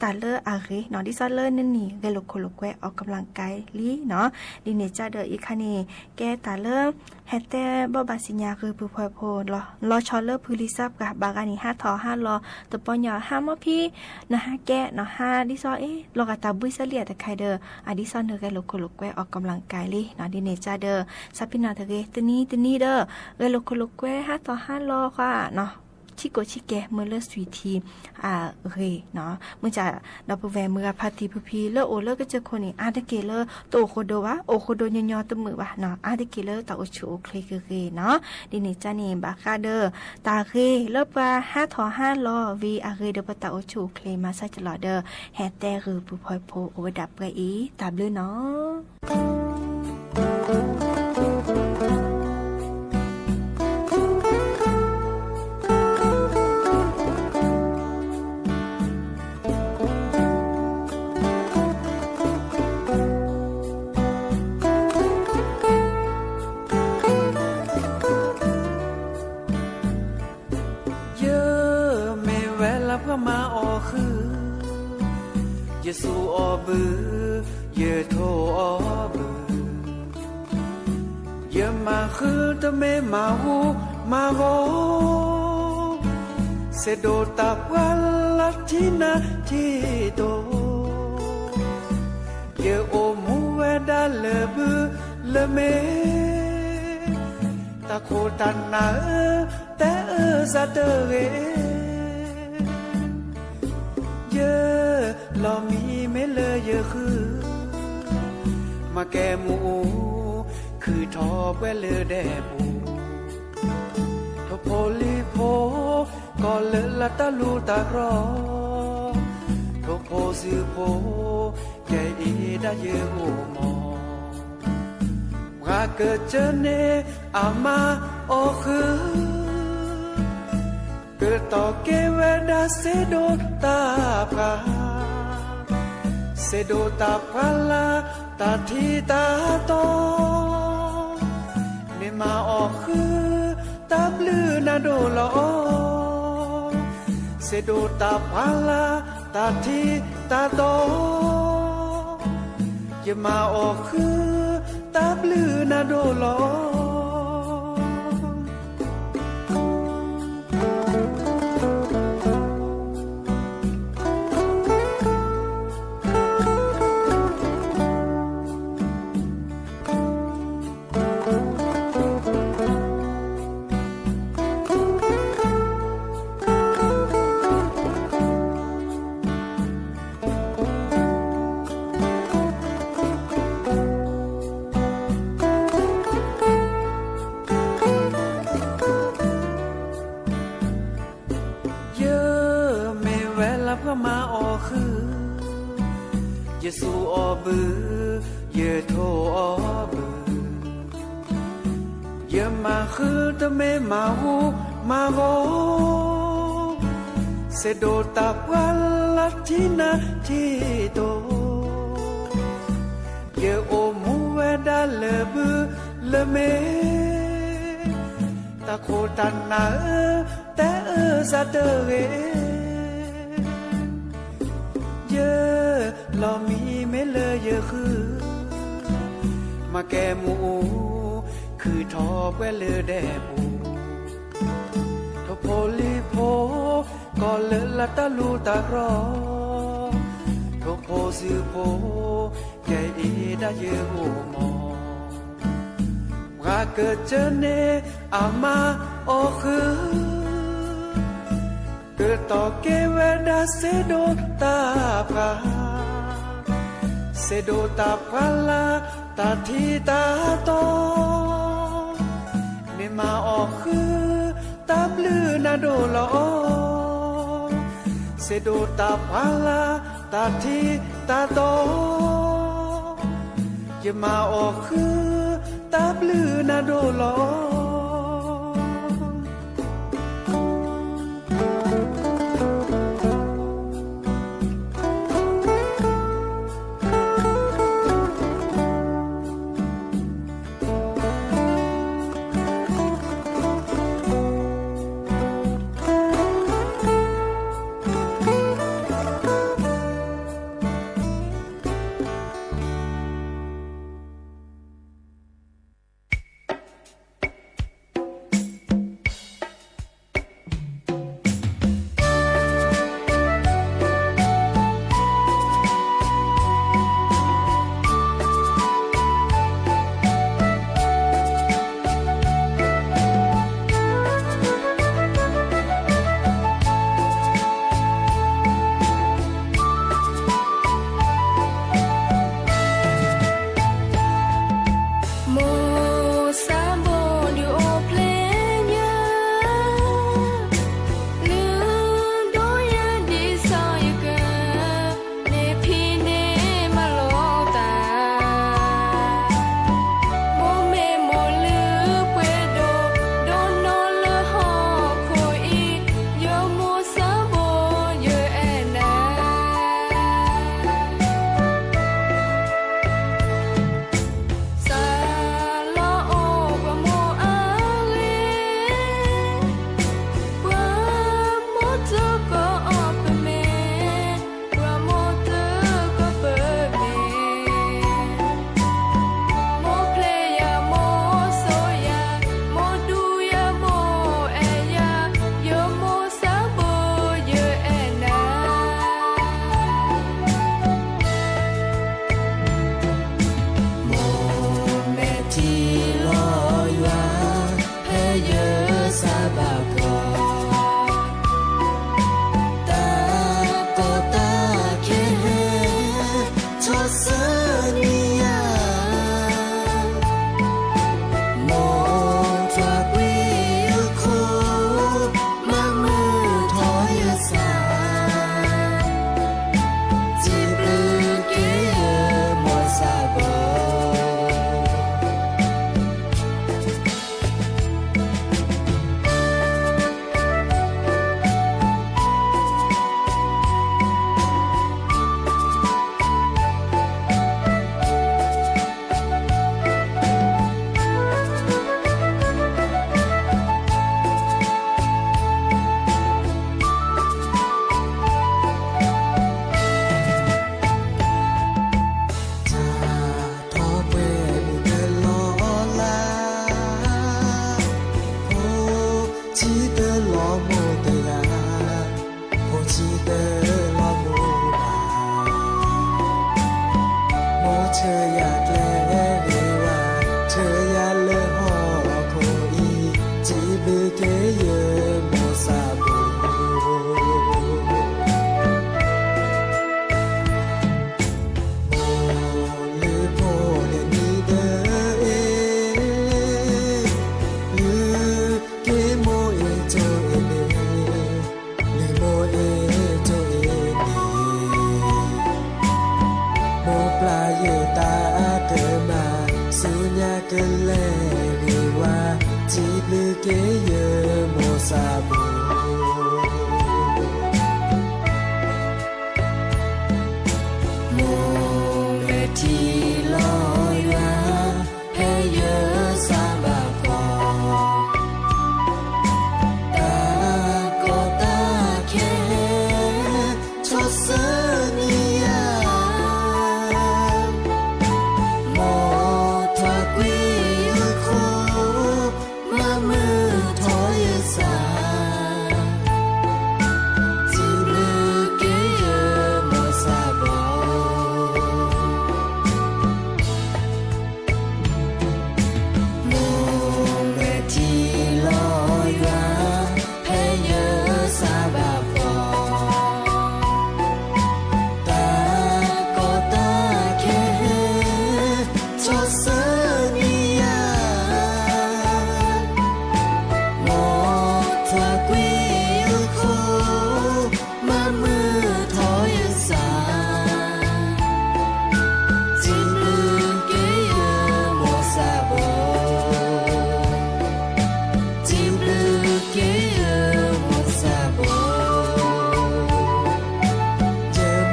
တၢ်လၢအဂ့ၤနီၤ ဒ်သိးလၢနန့ၢ်ဂဲၤလိာ်ခိၣ်လိာ်ကွဲ ออกกำลังกายလံနီၤ ဒ်န့ၣ်ကါဒီးအံၤခါန့ၣ် ကဲတၢ်လၢ ဟဲတဲဘိးဘၣ်သ့ၣ်ညါဂ့ၤပုၢ်ဖိဝဲၢ်ဖိ လီၤဆီလၢဖုလံၤစါပှၢ်ဘၣ်ဂၤန့ၣ် ဟးထီၣ်ဟးလီၤ တပီညါဟးမီၢ်ဖံ နဟးကဲနီၤ ဟးဒ်သိးအ့ လီၤဂာ်တၢ်ဘှံးဆါလံတခါဒီး အဒ်သိးနဂဲၤလိာ်ခိၣ်လိာ်ကွဲ ออกกำลังกายလံနီၤ ဒ်န့ၣ်ကါဒီး ဆါဖံနၢ်တဂ့ၤ တနံၤတနံၤဒီး ဂဲၤလိာ�ခိၣ်လိာ်ကွဲ ဟးထီၣ်ဟးလီၤဃီနီၤ ဆံးကိာ်ဆံးကဲၤ မ့ၢ်လၢသွံၣ်ထံ အဂ့ၤနီၤ မုၢ်ဆၣ် ဒီပုၢ်ဝဲၢ်မုၢ်ဂၤဖါတံၢ်ဖုဖံ လၢအိၣ်လၢကစၢၢ်ခိၣ်န့ၣ် အါတက့ၢ်လၢတအိၣ်ဃိဒိဘၣ် အိၣ်ဃိဒိညီညီတမုာ်ဘၣ်နီၤ အါတက့ၢ်လၢတၢ်အိၣ်ဆူၣ်အိၣ်ချ့ကဂ့ၤနီၤ ဒ်န့ၣ်ကါန့ၣ် ဘၣ်ဃးဒီး တၢ်ဂ့ၤလၢပှၤဟးထီၣ်ဟးလီၤဝံၤအဂ့ၤဒီးပတၢ်အိၣ်ဆူၣ်အိၣ်ချ့မၤဆါကလီၤဒီး ဟဲတဲဂ့ၤပုၢ်ဖိဝဲၢ်ဖိအိၣ်ဝဲဒၣ်ပှဲၤအံၤ တၢ်ဘျုးနီၤ ယမ့ၢ်ဝဲလၢပှၤမၤအီၣ်ဃုာ်, ယစူးအီၣ်ဘု, ယထိးအီၣ်ဘု, ယမၤဃုာ်တမ့ၢ်မၤဟူမၤဂီၤ, စဲဒိးတၢ်ပှၢ်လၢထံနါထံဒိၣ်, ယအိၣ်မူဝဲဒၣ်လၢဘုလၢမ့ၢ် တၢ်ခိၣ်တၢ်နၢ်ဧၢ, တဲအၢစၢ်တဂ့ၤ, ယလီၤမံမ့ၢ်လၢယဃု, မၤကဲမူးအူ, ခုၣ်ထီၣ်ပှဲၤလၢဒဲးပူၤ, ထိၣ်ဖိလံၤဖိ, ကီၢ်လၢလၢတၢ်လူၢ်တၢ်ရီ, ထိၣ်ဖိစုဖိ, ကဲအံၤဒၣ်ယအိၣ်မီၤ ပှၤကစၢၢ်န့ၣ်အမါအီၣ်ဃုာ်, ကတီၢ်ကဲဝဲဒၣ်စဲဒိးတၢ်ပှၢ်, စ စဲဒိးတၢ်ပှၢ်လၢ်တၢ်ထံတၢ်တီ, မ့ၢ်မၤအီၣ်ဃု တၢ်ဘျုးနၤဒိၣ်လီၤ. စဲဒိးတၢ်ပှၢ်လၢ်တၢ်ထံတၢ်တီ, ယမၤအီၣ်ဃု တၢ်ဘျုးနၤဒိၣ်လီၤ. ယမ့ၢ်ဝဲလၢပှၤမၤအီၣ်ဃု, ယစူးအီၣ်ဘု, ယထိၣ်အီၣ်ဘု, ယမၤဃုတမ့ၢ်မၤဟူမၤဂီၤ, စဲဒိးတၢ်ပှၢ်လၢ်ထံနၤထံတိၤ, ယအိၣ်မူဝဲဒၣ်လၢဘုလၢမ့ၢ်, တၢ်ခိၣ်တၢ်နၢ်ဧၢ, တဲအၢစၢ်တဂ့ၤ, ယလီၤမံမ့ၢ်လၢယဃု, မၤကဲမူးအူ, ခုၣ်ထီၣ်ပှဲၤလၢဒဲပူၤ, ထိၣ်ဖိလံၤဖိ, ကီၢ်လၢလၢတၢ်လူၢ်တၢ်ရီ, ထိၣ်ဖိစုဖိ, ယအဲၣ်ဒၣ်ယအိၣ်မီၤ, ပှၤကစၢၢ်န့ၣ်အမၤအီၣ်ဃု, ကတီၤက့ၤဝဲဒၣ်စဲဒိးတၢ်ပှၢ်, စဲဒိးတၢ်ပှၢ်လၢ်တၢ်ထံတၢ်တီ, မ့ၢ်မၤအီၣ်ဃု, တၢ်ဘျုးနၤဒိၣ်လီၤ. စဲဒိးတၢ်ပှၢ်လၢ်တၢ်ထံတၢ်တီ, ယမၤအီၣ်ဃု, တၢ်ဘျုးနၤဒိၣ်လီၤ. ပျၢ်ယတၢ်အကမၣ် ဆူညါကလဲၤဂ့ၤဝါ, စံးဘျုးက့ၤယမိၢ်သးဘိ. မိၢ်မဲာ်ထံလီၤယွၤ ဖဲယစၢ်ဘၣ်ဖီၣ်, တၢ်ကီတၢ်ခဲ ဆီၣ်ဆၢန့ၢ်ယၤ, မိၢ်ထီၣ်ကွံာ်ယခိၣ်, မၤမုာ်ထီၣ်ယသး, စံးဘျုးက့ၤယမိၢ်သးဘိ. မိၢ်မဲာ်ထံလီၤယွၤ ဖဲယစၢ်ဘၣ်ဖီၣ်, တၢ်ကီတၢ်ခဲ ဆီၣ်ဆၢန့ၢ်ယၤ, မိၢ်ထီၣ်ကွံာ်ယခိၣ်, မၤမုာ်ထီၣ်ယသး, စံးဘျုးက့ၤယမိၢ်သးဘိ, စံးဘျုးက့ၤယမိၢ်သးဘိ,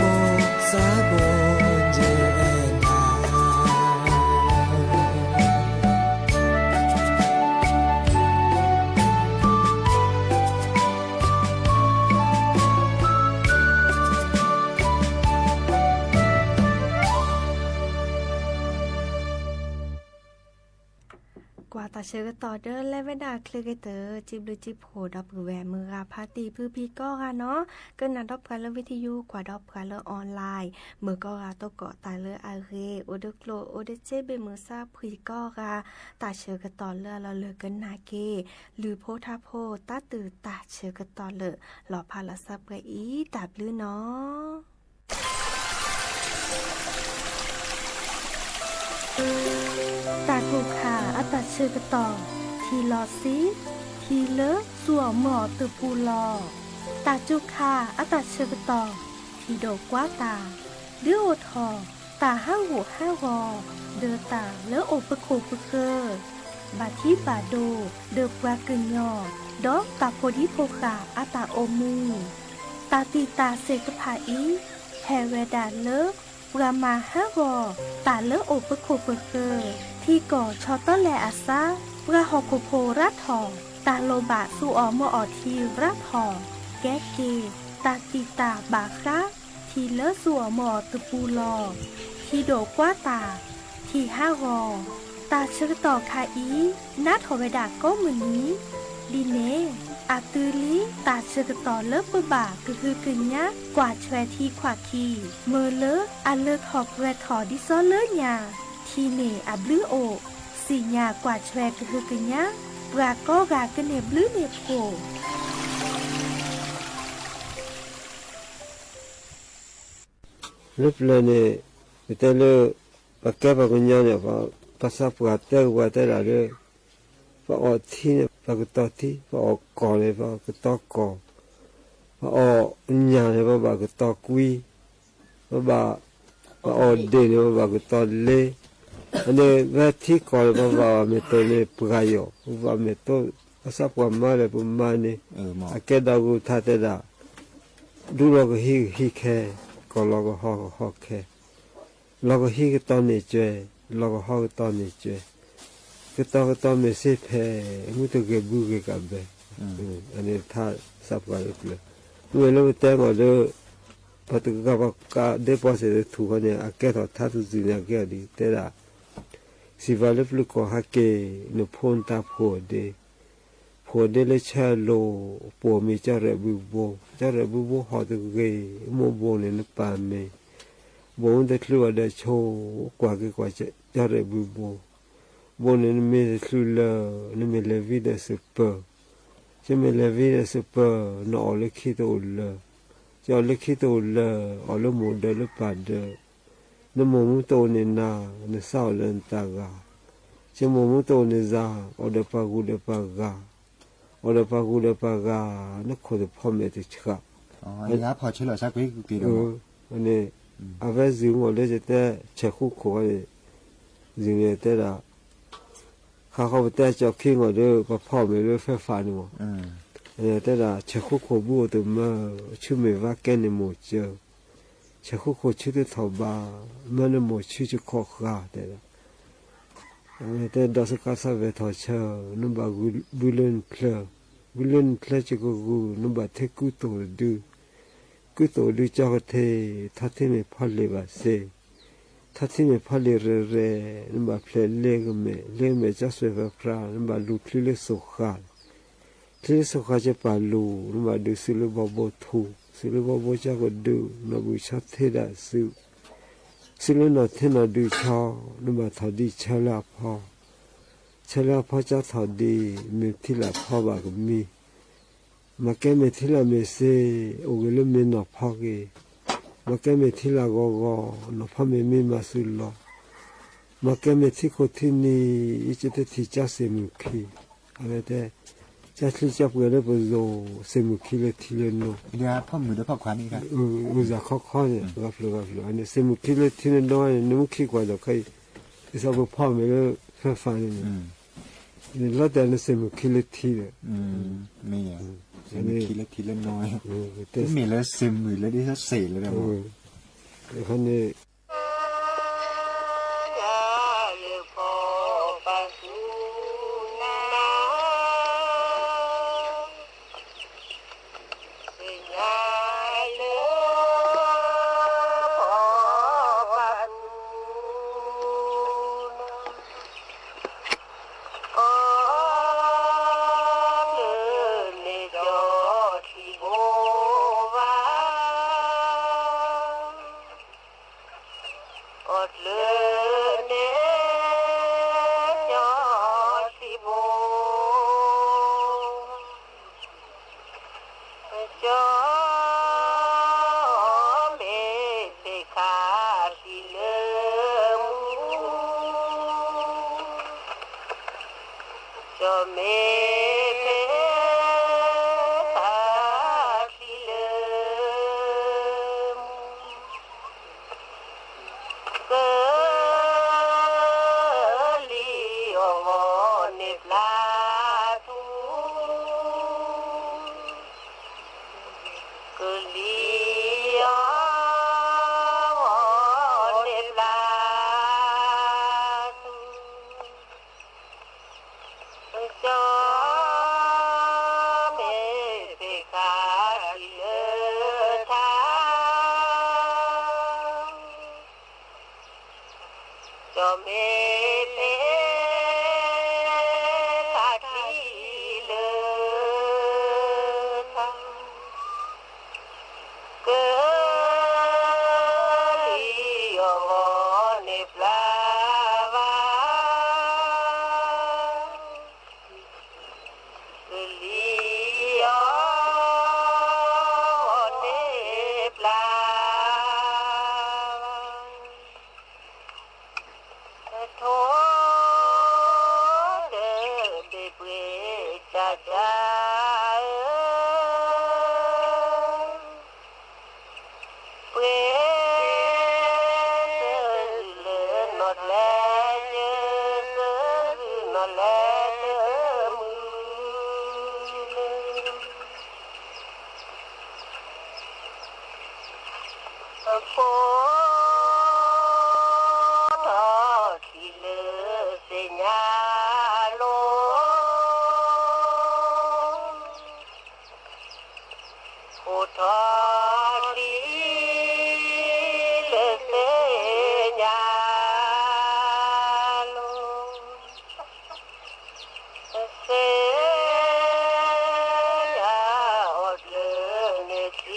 ယမိၢ်သးဘိ ယအဲၣ်နၤ. ကွၢ်တၢ်ဆၢကတီၢ်ဒၢလဲဝဲဒၣ်ချ့ဂ့ၤတၢၢ် စံးဘျုးစံးဖှိၣ်ဒီပုၢ်ဝဲၢ်မုၢ်ဂၤဖါတံၢ်ဖုဖံကိးဂၤနီၤ, ကနၣ်ဒီးပှၤလၢ video ကွၢ်ဒီးပှၤလၢ online မုၢ်ကိးဂၤသကိးတၢ်လၢအဂ့ၤ အိၣ်ဒုးကျိၣ်အိၣ်ဒုးစ့ဘ့ၣ်မုၢ်ဆါဖှံကိးဂၤ, တၢ်ဆၢကတီၢ်လၢအလီၢ်လၢ်ကနၣ်က့ၤ လုၢ်ဖိထါဖိ တၢ်တုၤတၢ်ဆၢကတီၢ်လၢ လီၤဖးလီၤစၢ်ပှဲၤအံၤ တၢ်ဘျုးနီၤ. တၢ်ကူၣ်ခါအတၢ်ဆၢကတီၢ် ထံလီၤဆံ, ထံလၢစူၢ်အီၣ်မၢအီၣ်တပူၤလီၤ. တၢ်စူၢ်ခါအတၢ်ဆၢကတီၢ် ထံဒိၣ်ကွါတၢ်, ဒုးအိၣ်ထီၣ် တၢ်ဟးဂူာ်ဟးဂီၤ ဒီးတၢ်လၢအိၣ်ပခိၣ်ပဃၢၤ, ဘၣ်ထံဘၣ်ဒိ ဒီးပှၤကညီ ဒီးတၢ်ဖိဒံဖိဃာ်အတၢ်အိၣ်မူ, တၢ်တံာ်တာ်သ့ၣ်တဖၣ်အံၤ ဟဲဝဲဒၣ်လၢ ပှၤမၤဟးဂီၤတၢ်လၢအိၣ်ပခိၣ်ပဃၢၤ, ထံကီၢ်ဆီတလဲအသး, ပှၤဟီၣ်ခိၣ်ဖိရၤထီၣ်, တၢ်လိၣ်ဘၣ်စူၢ်အီၣ်မၢအီၣ်ထံရၤထီၣ်, ကဲက့ၤ တၢ်တံာ်တာ်ဘၣ်ဃး ထံလၢစူၢ်အီၣ်မၢအီၣ်တပူၤလီၤ. ထံဒိၣ်ကွါတၢ်, ထံဟးဂီၤ, တၢ်ဆၢကတီၢ်ခါအံၤ နးထီၣ်ဝဲဒၣ်ကိးမုၢ်နံၤ, ဒ်န့ၣ် အသုလံတၢ်ဆၢကတီၢ်လၢပဘၣ်ကဟုကညး ကွၢ်ဆွဲထံခွးခံ, မုၢ်လၢအလၢထီၣ်ပှဲၤထီၣ်ဒ်သိးလၢညါ, ထံန့ၣ်အဘျုးအိၣ်, စံၣ်ညါကွၢ်ဆွဲကဟုကညး, ပှၤကိးဂၤကန့ၢ်ဘျုးန့ၢ်ဖှိၣ် လၢပျၢၤန့ၣ် ပတဲလၢ ပကဲပှၤကညီန့ၣ် ပှၤသးပှၢ်တဲကပှၤတဲဒၣ်လၢ ပအီၣ်ထံန့ၣ် ပကတီၤထံ, ပအီၣ်ကီၢ်န့ၣ် ပကတီၤကီၢ်, ပအီၣ်ညၣ်န့ၣ် ပဘၣ်ကတီၤကွံ, ပဘၣ်, ပအီၣ်ဒ့ၣ်န့ၣ် ပဘၣ်ကတီၤလ့, အန့ၣ် ပထံကီၢ်န့ၣ် ပဘၣ်မ့ၢ်တိၢ်န့ၣ်ပှၤယီၤ, ပဘၣ်မ့ၢ်တိၢ်, ပသးပှၢ်မၤဒီးပမၤန့ၣ်, အကဲဒီးကထါတဲဒၣ် ဒူလီၤကဟံးကဟံးခဲ, ကီၢ်လီၤကဟီကဟီခဲ, လီၤကဟံးကတီၤန့ၢ်စှဲ, လီၤကဟီကတီၤန့ၢ်စှဲ, ကတီၤကတီၤမ့ၢ်စ့ဖဲ, မုၢ်တဂ့ၤဘုဂ့ၤကးဘဲ, အန့ၣ်ထါသးပှၢ်လၢပျၢၤ, မ့ၢ်လၢပတဲမးဒီး, ပှၤတဂၤပှၤကးဒ့ပီစဲးတထူၣ်ဃီန့ၣ် အကဲထီၣ်ထါတစုန့ၣ် အကဲအီၤဒ်တဲဒၣ် စံးဘၣ်လၢပျုၤကီၢ်ဟဲက့ၤ နဖိနတၢ်ဖိၣ်ဒ့, ဖိၣ်ဒ့လၢဆၢလိၤ, ပိာ်မ့ၢ်ကၠီရဲၣ်ဘုဘိ, ကၠီရဲၣ်ဘုဘိဟီၣ်တဂ့ၤ, မိၢ်ဘိန့ၣ်နပၢ်မ့ၢ်, ဘိၣ်မ့ၢ်တချုးဘၣ်ဒီးဆိ, ကွၢ်က့ၤကွၢ်ကၠီရဲၣ်ဘုဘိ, ဘိၣ်န့ၣ်နမ့ၢ်တချုးလၢ, နမ့ၢ်လဲၤဝံဒီးစပၢၤ, ကမ့ၢ်လဲၤဝံဒီးစပၢၤ, နအီၣ်လၢခံတအိၣ်လၢ, ကအီၣ်လၢခံတအိၣ်လၢ, အီၣ်လၢမိၢ်ဒၢးလၢပၢ်ဒၢး, နမိၢ်မူတအိၣ်န့ၢ်နၤ, နစၢ်အီၣ်လၢနတၢ်ဂၤ, ကမိၢ်မူတအိၣ်န့ၢ်စၢ်, အီၣ်ဒီးပှၤဂုၤဒီးပှၤဂၤ, အီၣ်ဒီးပှၤဂုၤဒီးပှၤဂၤ, နခိၣ်တဖီမဲာ်တဆှး, န့ၣ်, အဝဲစ့ၢ်ကီးလၢယတဲဆဲးဃူခိၣ်န့ၣ်, စ့ၢ်ကီးတဲဒၣ်, ခါဃီပတဲကၠီခံဂီၤဒီး ပဖီၣ်မ့ၢ်လၢဖဲဖးန့ၣ်မး, တဲဒၣ် ဆဲးဃူခိၣ်ဘုအိၣ်တမၢ, ဆူမဲာ်ဝါကဲန့ၣ်မိၢ်စၢၤ, ဆဲးဃူခိၣ်ဆူတထီၣ်ဘး, မၢန့ၣ်မိၢ်ဆူယခီၣ်ဃာ်တဲဒၣ်, အဝဲတဲဒီးစကါစၢ်ဝဲထီၣ်ဆၢ, နဘၣ်ဘုလၢနချၢ, ဘုလၢနချၢကဂုာ်, နဘၣ်ထဲကူသိၣ်တဒု, ကူသိၣ်ဒုကၠီကထ့, ထီၣ်ထံမ့ၢ်ဖီလ့ၣ်ဘၣ်စ့, ထီၣ်ထံမ့ၢ်ဖီလ့ၣ်ရဲၣ်ရဲၣ်, နဘၣ်ဖျဲးလ့ကမဲာ်, လ့ကမဲာ်ကၠီစွဲၣ်ဖၢဖြး, နဘၣ်လူၤချံလၢစိၤဃာ်, ချံလၢစိၤဃာ်ကပာ်လူၤ, နဘၣ်ဒုးစုလၢဘီဘိထူ, စုလၢဘီဘိကၠီကဒု, နီၢ်ဘုၣ်ဆီထ့ဒၣ်စု စုလၢနီၢ်ထ့နီၢ်ဒုးဆီ, နဘၣ်ထီၣ်ဒံးဆၢလၢအဖီ, ဆၢလၢအဖီကၠီထီၣ်ဒံး, မ့ၢ်ထံလၢ်ဖီဘၣ်ကမံၤ, မၤကဲမ့ၢ်ထံလၢ်မ့ၢ်စ့, အိၣ်ဂ့ၤလၢမ့ၢ်နီၢ်ဖီက့ၤ, မၤကဲမ့ၢ်ထံလၢ်ဂီၤဂီၤ, နီၢ်ဖီမ့ၢ်မံမၤစူၤလီၤ, မၤကဲမ့ၢ်ထံခိၣ်ထံနံၤ, ယကတဲထံၣ်ကၠီစ့ၢ်မုၢ်ခံ, အဝဲတဲ ကၠီချံကၠီပှဲၤလၢပစိၤ, စ့ၢ်မုၢ်ခံလၢထံလၢနိ, အုၣ်စၢ်ခီခီန့ၣ်, ဂၤဖျိဂၤဖျိန့ၣ်, စ့ၢ်မုၢ်ခံလၢထံလၢနိန့ၣ် နမ့ၢ်ခံကွၢ်ဒီးခဲအံၤ, ဒ်သိးပဖီမ့ၢ်လၢဖဲဖးန့ၣ်, လီၤတဲာ်န့ၣ် စ့ၢ်မုၢ်ခံလၢထံဒီး, မ့ၢ်လၢစ့ၢ်မုၢ်လၢဒ်စ့ၢ်လၢ, န့ၣ် အီၣ်ကျၢၤန့ၣ် ကၠီထံဘိ, ကၠီမ့ၢ်ဖဲခါထံလၢမူ, ကၠီမ့ၢ်ဖဲခါထံလၢမူ ကလံၤအီၤဂီၤန့ၣ်ပျၢ်ထူ, ကလံၤအီၤဂီၤန့ၣ်ပျၢ်ထူ ကၠီမ့ၢ်ဖဲခါထံလၢထါ, ကၠီမ့ၢ်ဖဲခါထံလၢထါ, ကလံၤအီၤဂီၤန့ၣ်ပျၢ်ဘၣ်, ကလံၤအီၤဂီၤန့ၣ်ပျၢ်ဘၣ် ထိၣ်လၢဘ့ၣ်ပှ့ၤကၠၢ်ကၠၢ်ဧၢ, ပှ့ၤစၢၤလၢနီၢ်ကျဲ, စၢၤနီၢ်လဲၤတမုာ်လၢ အဖိထီၣ်ထံလၢသ့ၣ်ညါလိၤ, ဖိထီၣ်ထံလၢသ့ၣ်ညါလိၤ, သ့ၣ်ညါအီၤကျၢၤန့ၣ်ထံ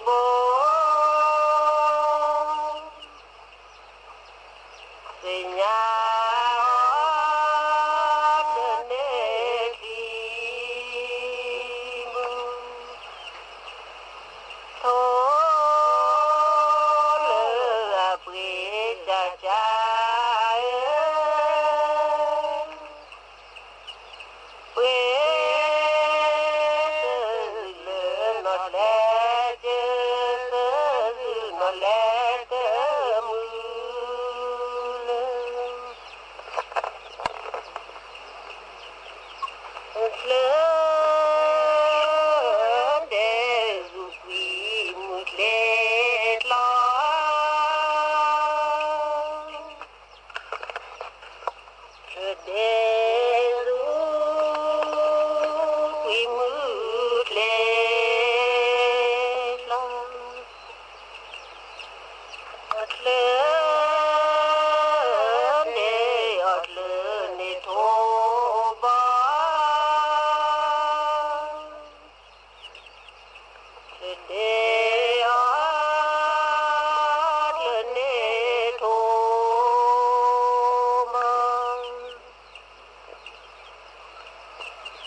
ဘိ သ့ၣ်ညါအီၤကျၢၤန့ၣ်ထံဘိ, ထိၣ်လၢအပှ့ၤကၠၢ်ကၠၢ်ဧၢ, ပှ့ၤစၢၤလၢနီၢ်ကျဲ, စၢၤစၢၤနီၢ်ကျဲ ချၢန့ၣ်အီၤချၢန့ၣ်ထိးဘၣ်, ချၢန့ၣ်အီၤချၢန့ၣ်ထိးမး,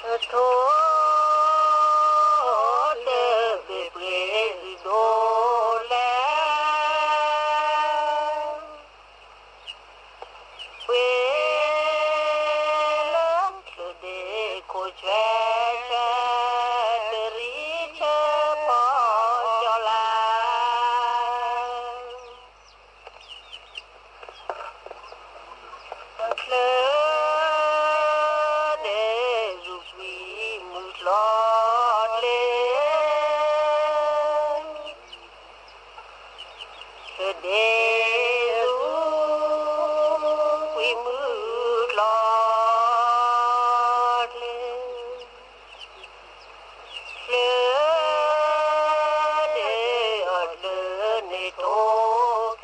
ထိးတဘ့ၣ်ပှ့ၤဒုးဒိးလဲၣ် ပှ့ၤလၢချၢန့ၣ်ခိၣ်ဆွဲဆွဲ, တရံးဆၢဖီကၠီၤလၤ, ချၢန့ၣ်ရူၢ်ကွံာ်မုၢ်ကျီၤကျဲ ချၢန့ၣ်ရူၢ်ကွံာ်မုၢ်ကျီၤကျဲ, ချၢန့ၣ်အီၤချၢန့ၣ်ထိးကဲ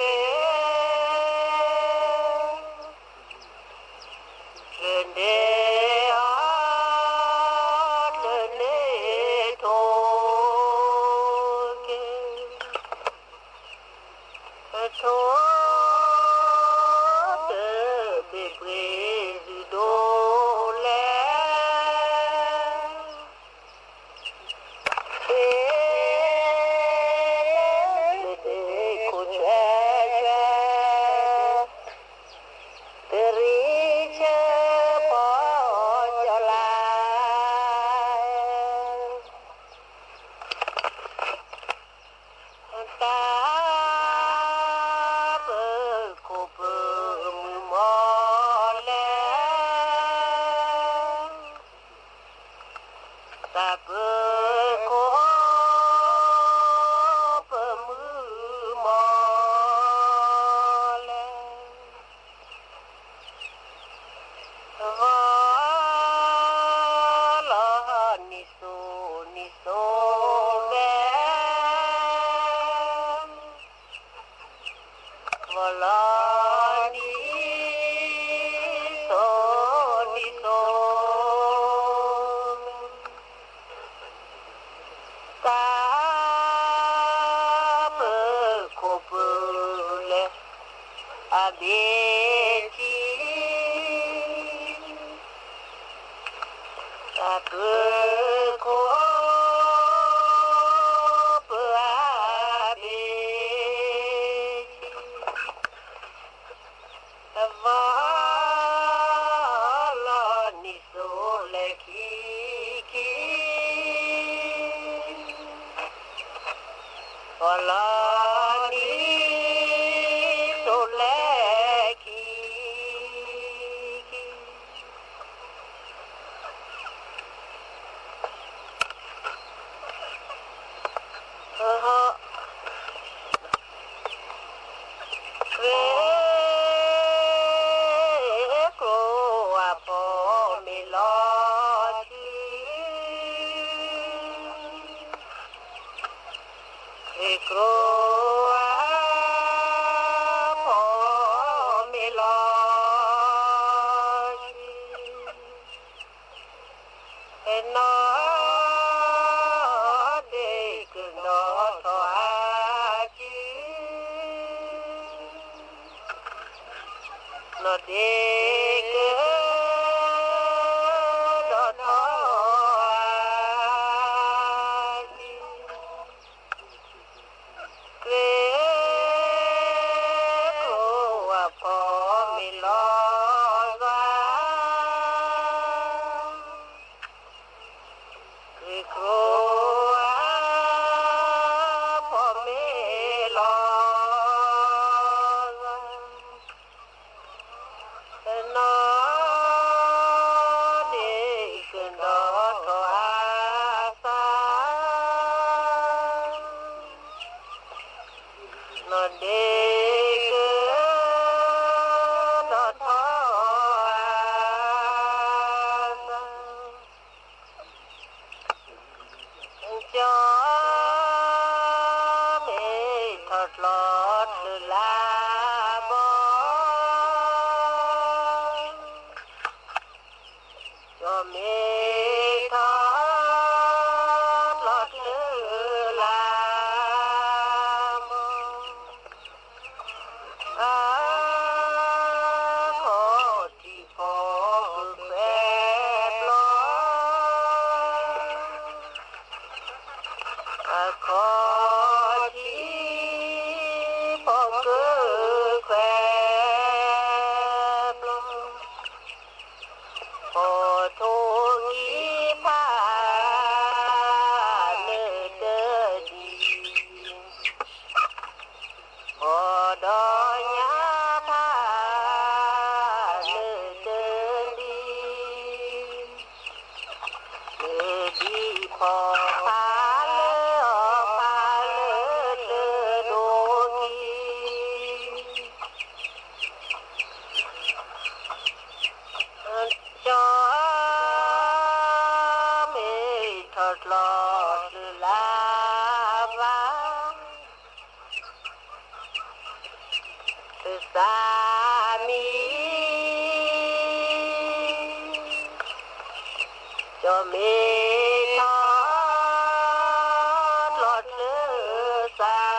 ချၢန့ၣ်အီၤချၢန့ၣ်ထိးကဲ, ထိးတဘ့ၣ်ပှ့ၤဒုးဒိးလဲၣ် ပှ့ၤလၢချၢန့ၣ်ခိၣ်ဆွဲဆွဲ, တရံးဆၢဖီကၠီၤလၤ တၢ်ပၢၤခိၣ်ပၢၤမုၢ်မီၢ်လဲၣ်, တၢ်ပၢၤခိၣ်ပၢၤမုၢ်မီၢ်လဲၣ်, ဂီၤလီၤနံၤစိၤနံၤစိၤဝဲ ဂီၤလီၤနံၤစိၤနံၤစိၤ, တၢ်ပၢၤခိၣ်ပၢၤလဲၣ် အဘ့ၣ်ထံ တၢ်ပၢၤခိၣ်ပၢၤအဘ့ၣ်ထံ တၢ်ဂီၤလီၤနံၤစိၤလဲၤခံခံ, ဂီၤလီၤနံၤစိၤလဲၤခံခံ, ဃ့ကျိၤအဖီမ့ၤလီၤဆံ ဃ့ကျိၤအဖီမ့ၤလီၤဆံ, နီၢ်ဒ့ကနီၢ်ထီၣ်အကံ နီၢ်ဒ့ကနီၢ်ထီၣ်အကံ ဃ့ကျိၤအဖီမ့ၤလီၤဂာ်, ဃ့ကျိၤအဖီမ့ၤလီၤဂာ်, နီၢ်ဒ့ကနီၢ်ထီၣ်အသး, နီၢ်ဒ့ကနီၢ်ထီၣ်အသး, ကၠီမ့ၢ်ထီၣ်ကျီချၢလၢ ဒီးညါဖး နတဒံ နဒံးဖီဖးလၢအီၤဖးလၢတဒိခံ ကၠီမ့ၢ်ထီၣ်ကျီၢ်တလၢ်ဘၣ် သးမံ ကၠီမ့ၢ်ထီၣ် ကျီၢ်တလၢ်သး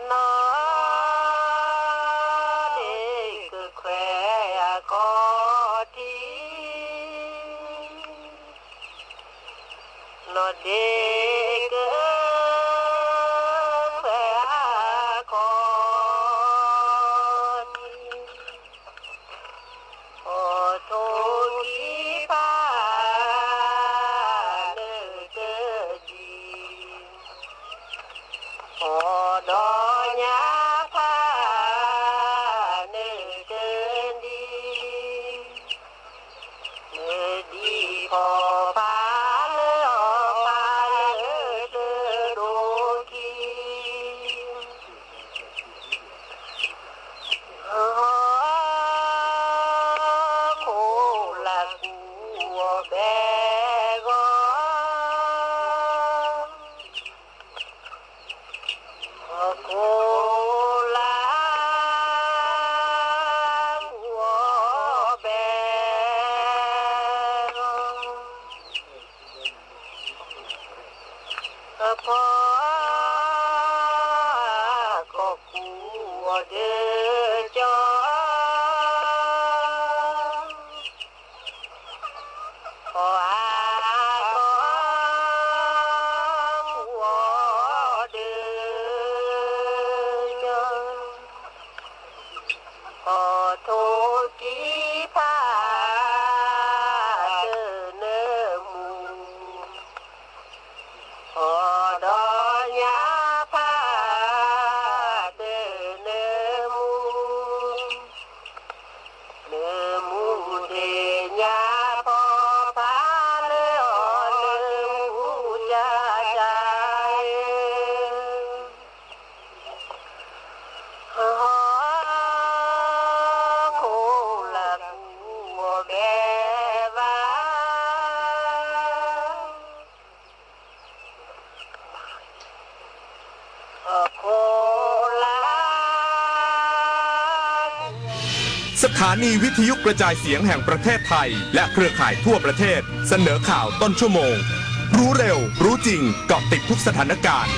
မံ နီၢ် ဒ့ၣ်ကခွဲးအခီၣ်ထံး နီၢ်ဒ့ၣ်က ခွဲးအခီၣ်ထံး အီၣ်ထိၣ်ကံဖး နတဒံး အီၣ်ဒီးညါဖး နတဒံး နဒံးဖီဖးလၢအီၤဖးလၢ တဒိခံ ဟီၣ်ခိၣ်လာ်ကူအီၤဘဲဂီၢ် ဟီၣ်ခိၣ်လာ် ကူအီၤဘဲဂီၢ် အဖီခိၣ်ကူအီၤဒၢကၠီ ဖီခိၣ်ကူအီၤဒၢကၠီ အီၣ်ထိၣ်ကံဖး တနၢမူ အီၣ်ဒီးညါဖး တနၢမူ နၢမူဒ့ၣ်ညါဖီဖးလၢအီၤ နၢမူကၢ်ကၢ်ဧၢ ဟီၣ်ခိၣ်လာ်ကူအီၤဘဲဘၣ် ဟီၣ်ခိၣ်လာ် สถานีวิทยุกระจายเสียงแห่งประเทศไทยและเครือข่ายทั่วประเทศเสนอข่าวต้นชั่วโมง รู้เร็ว รู้จริง เกาะติดทุกสถานการณ์